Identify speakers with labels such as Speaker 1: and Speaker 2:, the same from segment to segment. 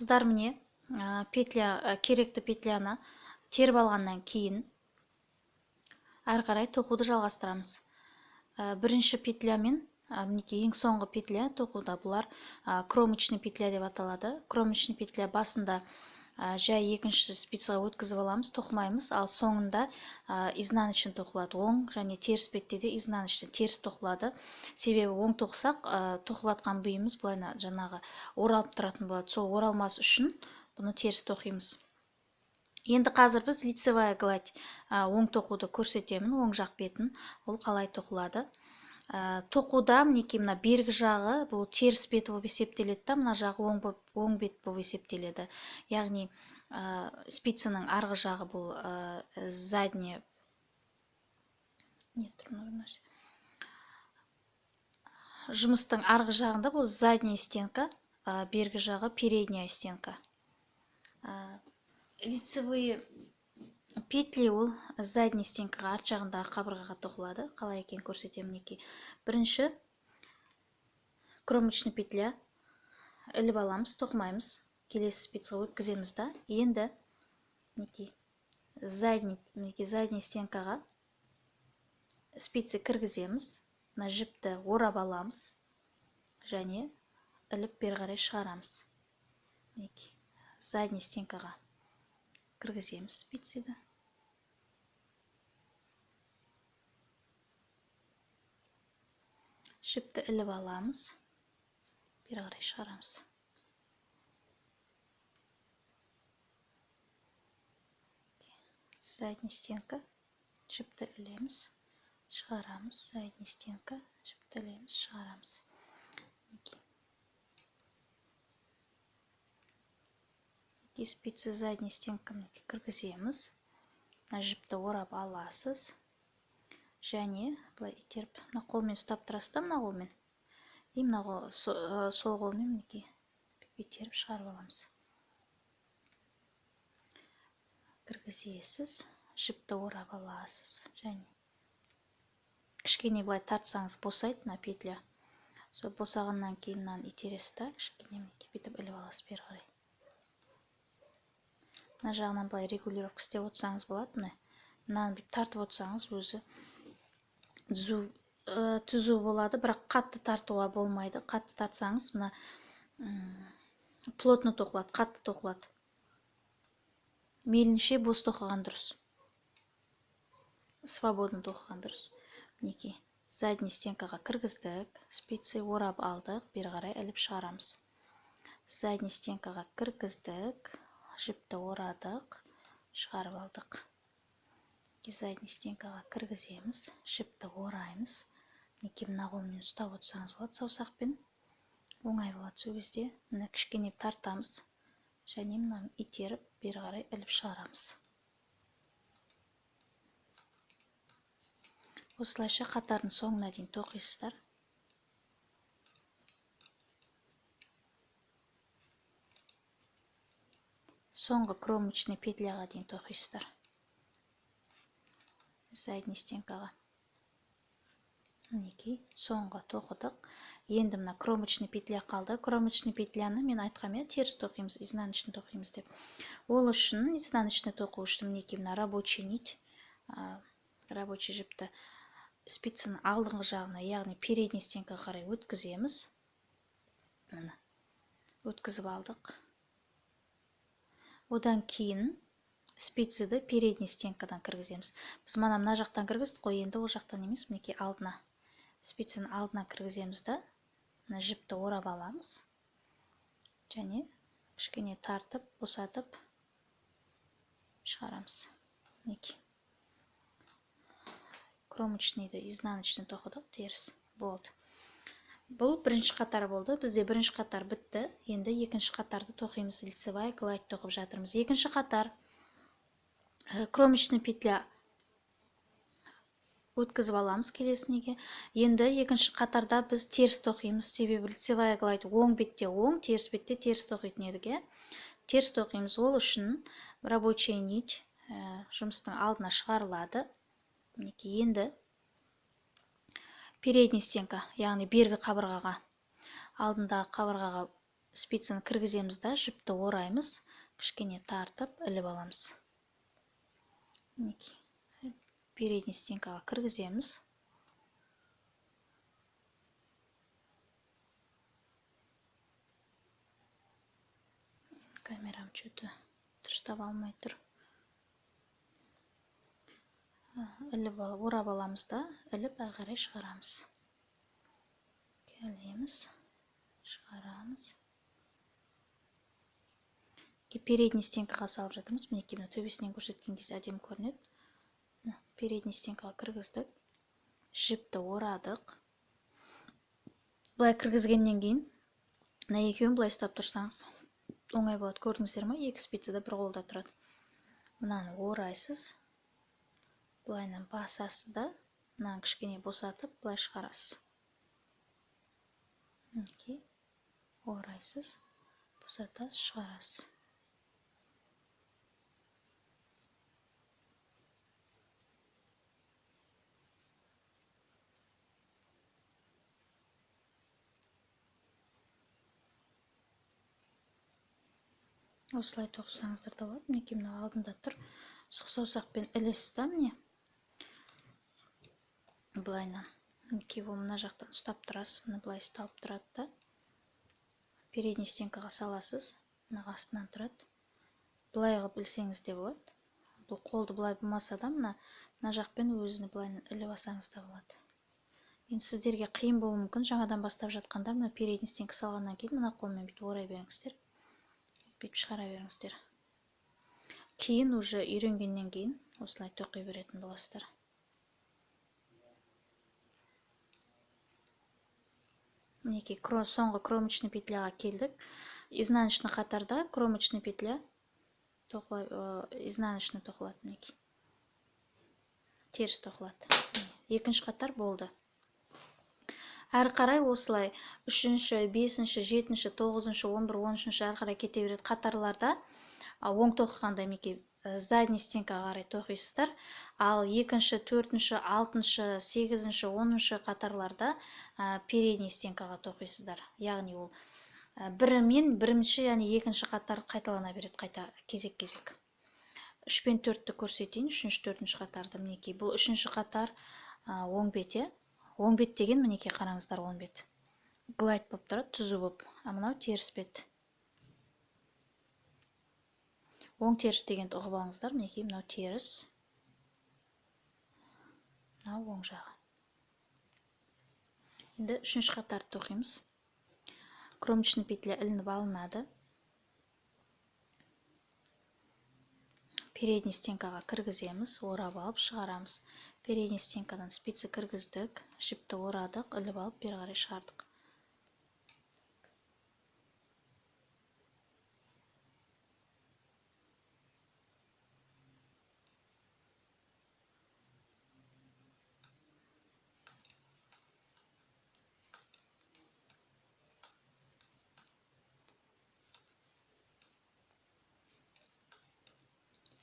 Speaker 1: Қыздар, міне, петля, керекті петляны теріп алғаннан кейін әрі қарай тоқуды жалғастырамыз. Бірінші петлямен, мінекей, ең соңғы петля тоқуда, бұлар кромочный петля деп аталады. Кромочный петля басында жай екінші спицаға өткізіп аламыз, тоқымаймыз, ал соңында изнаночный тоқылады. Оң және теріс бетте де изнаночный, теріс тоқылады. Себебі оң тоқысақ, тоқып жатқан бұйымыз былай жаңағы оралып тұратын болады. Сол оралмас үшін бұны теріс тоқимыз. Енді қазір біз лицевая гладь, оң тоқуды көрсетемін, оң жақ бетін, ол қалай тоқылады. Тоқуда мінекей мына бергі жағы бұл теріс беті болып есептеледі да, мына жағы оң бет болып есептеледі. Яғни, спицаның арғы жағы бұл, задняя, не тұр мына нәрсе. Жұмыстың арғы жағында бұл задняя стенка, бергі жағы передняя стенка. Лицевые петли ол задний стенкаға, арт жағындағы қабырғаға тоқылады. Қалай екенін көрсетемін мінекей. Бірінші кромочный петля іліп аламыз, тоқымаймыз, келесі спицаға өткіземіз да. Енді мінекей задний, мінекей задний стенкаға спицы кіргіземіз, мына жіпті орап аламыз және іліп бері қарай шығарамыз. Мінекей задний стенкаға кіргіземіз спицаны. Жіпті іліп аламыз, бері қарай шығарамыз. Задний стенка, жіпті ілеміз, шығарамыз. Задний стенка, жіпті ілеміз, шығарамыз. Мінекей спицы задний стенка мінекей кіргіземіз. Мына жіпті орап аласыз. Және былай итеріп, мына қолмен ұстап тұрасыз да, мына қолмен. И мына сол қолмен мінекей итеріп шығарып аламыз. Кіргізесіз, жіпті орап аласыз. Және кішкене былай тартсаңыз босайды мына петля. Сол босағаннан кейін мынаны итересіз да, кішкене мінекей бүйтіп іліп аласыз бері қарай. Мына жағынан былай регулировка істеп отырсаңыз болады. Міне, мынаны бүйтіп тартып отырсаңыз өзі түзу болады, бірақ қатты тартуға болмайды. Қатты тартсаңыз мына плотно тоқылады, қатты тоқылады. Мейлінше бос тоқыған дұрыс, свободно тоқыған дұрыс. Мінекей задний стенкаға кіргіздік, спицы орап алдық, бері қарай іліп шығарамыз. Задний стенкаға кіргіздік, жіпті орадық, шығарып алдық. Задний стенкаға кіргіземіз, жіпті ораймыз. Мінекей мына қолмен ұстап отырсаңыз болады, саусақпен оңай болады сол кезде. Мына кішкене тартамыз және мынаны итеріп бері қарай іліп шығарамыз. Осылайша қатардың соңына дейін тоқисыздар. Соңғы кромочный петляға дейін тоқисыздар. Задний стенкаға. Мінекей соңғы тоқыдық. Енді мына кромочный петля қалды. Кромочный петляны мен айтқам, иә, теріс тоқимыз, изнаночный тоқимыз деп. Ол үшін изнаночный тоқу үшін мінекей мына рабочий нить, рабочий жіпті спицаның алдыңғы жағына, яғни передний стенкаға қарай өткіземіз. Міне, өткізіп алдық. Одан кейін спицаны передний стенкадан кіргіземіз. Біз мына жақтан кіргіздік қой, енді ол жақтан емес, мінекей алдына. Спицаны алдына кіргіземіз да, мына жіпті орап аламыз. Және кішкене тартып, босатып шығарамыз. Мінекей. Кромочныйды изнаночный тоқыдық, теріс болды. Бұл бірінші қатар болды. Бізде бірінші қатар бітті. Енді екінші қатарды тоқимыз. Лицевая гладь тоқып жатырмыз. Екінші қатар кромочный петля өткізіп аламыз келесінеге. Енді екінші қатарда біз теріс тоқимыз. Себебі лицевая гладь оң бетте оң, теріс бетте теріс тоқитын едік, иә? Теріс тоқимыз. Ол үшін рабочая нить жұмыстың алдына шығарылады. Мінекей енді передний стенка, яғни бергі қабырғаға, алдындағы қабырғаға Спицаны кіргіземіз да, жіпті ораймыз, кішкене тартып іліп аламыз. Мінекей, передний стенкаға кіргіземіз. Камерам что-то дұрыстап алмай тұр. Іліп орап аламыз да, іліп әрі қарай шығарамыз. Келеміз, шығарамыз. Передний стенкаға салып жатырмыз. Мінекей, мына төбесінен көрсеткен кезде әдемі көрінеді. Мына передний стенкаға кіргіздік, жіпті орадық. Былай кіргізгеннен кейін мына екеуін былай ұстап тұрсаңыз оңай болады. Көрдіңіздер ме? Екі спица да бір қолда тұрады. Мынаны орайсыз, былайынан басасыз да, мынаны кішкене босатып былай шығарасыз. Мінекей, орайсыз, босатасыз, шығарасыз. Осылай тоқысаңыздар да болады. Мінекей, мынау алдында тұр. Сұқ саусақпен ілесіз да, міне. Былайынан. Мінекей, ол мына жақтан ұстап тұрасыз. Міне былай ұсталып тұрады да. Передний стенкаға саласыз. Мына астынан тұрады. Былай қылып ілсеңіз де болады. Бұл қолды былай болмаса да, мына жақпен өзіні былайынан іліп алсаңыз да болады. Енді сіздерге қиын болуы мүмкін. Жаңадан бастап жатқандар мына передний стенка салғаннан кейін мына қолмен бүйтіп орай беріңіздер. Бүйтіп шығара беріңіздер. Кейін уже үйренгеннен кейін осылай тоқи беретін боласыздар. Мінекей, соңғы кромочный петляға келдік. Изнаночный қатарда кромочный петля изнаночный тоқылады, мінекей. Теріс тоқылады. Екінші қатар болды. Әрі қарай осылай 3-ші, 5-ші, 7-ші, 9-шы, 11, 13-ші әрі қарай кете береді қатарларда. Оң тоқығанда мінекей задний стенкаға қарай тоқисыздар. Ал 2-ші, 4-ші, 6-шы, 8-ші, 10-шы қатарларда передний стенкаға тоқисыздар. Яғни ол бірі мен бірінші, яғни екінші қатар қайталана береді, қайта кезек-кезек. 3 пен 4-ті көрсетейін, 3-ші, 4-ші қатарды мінекей. Бұл 3-ші қатар оң бет, Оң бет деген мінекей қараңыздар, оң бет. Глайд болып тұрады, түзу болып. А мынау теріс бет. Оң теріс дегенді ұғып алыңыздар. Мінекей мынау теріс. Мынау оң жағы. Енді 3-ші қатарды тоқимыз. Кромочный петля ілініп алынады. Передний стенкаға кіргіземіз, орап алып шығарамыз. Передний стенкадан спица кіргіздік, жіпті орадық, іліп алып бері қарай шығардық.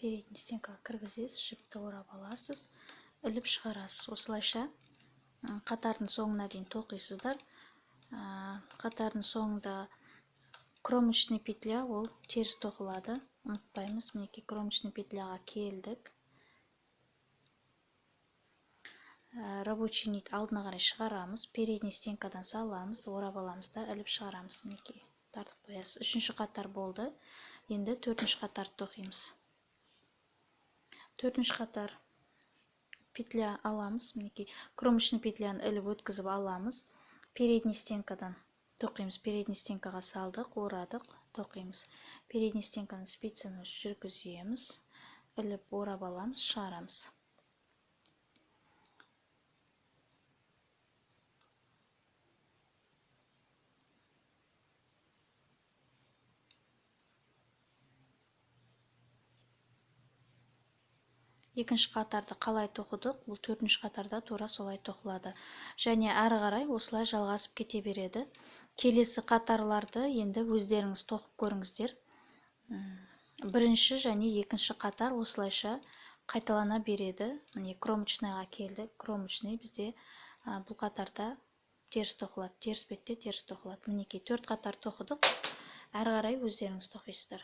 Speaker 1: Передний стенкаға кіргізесіз, жіпті орап аласыз, іліп шығарасыз. Осылайша қатардың соңына дейін тоқисыздар. Қатардың соңында кромочный петля ол теріс тоқылады. Ұмытпаймыз, мінекей кромочный петляға келдік. Рабочий нить алдына қарай шығарамыз, передний стенкадан саламыз, орап аламыз да іліп шығарамыз. Мінекей тартып қоясыз. 3-ші қатар болды. Енді 4-ші қатарды тоқимыз. 4-ші қатар петля аламыз, мінекей кромочный петляны іліп өткізіп аламыз, передний стенкадан тоқимыз. Передний стенкаға салдық, орадық, тоқимыз. Передний стенканы спицаны жүргіземіз, іліп орап аламыз, шығарамыз. Екінші қатарды қалай тоқыдық, бұл 4-ші қатарда тура солай тоқылады. Және әрі қарай осылай жалғасып кете береді. Келесі қатарларды енді өздеріңіз тоқып көріңіздер. Бірінші және екінші қатар осылайша қайталана береді. Міне кромочныйға келдік. Кромочный бізде бұл қатарда теріс тоқылады. Теріс бетте теріс тоқылады. Мінекей 4 қатар тоқыдық. Әрі қарай өздеріңіз тоқисыздар.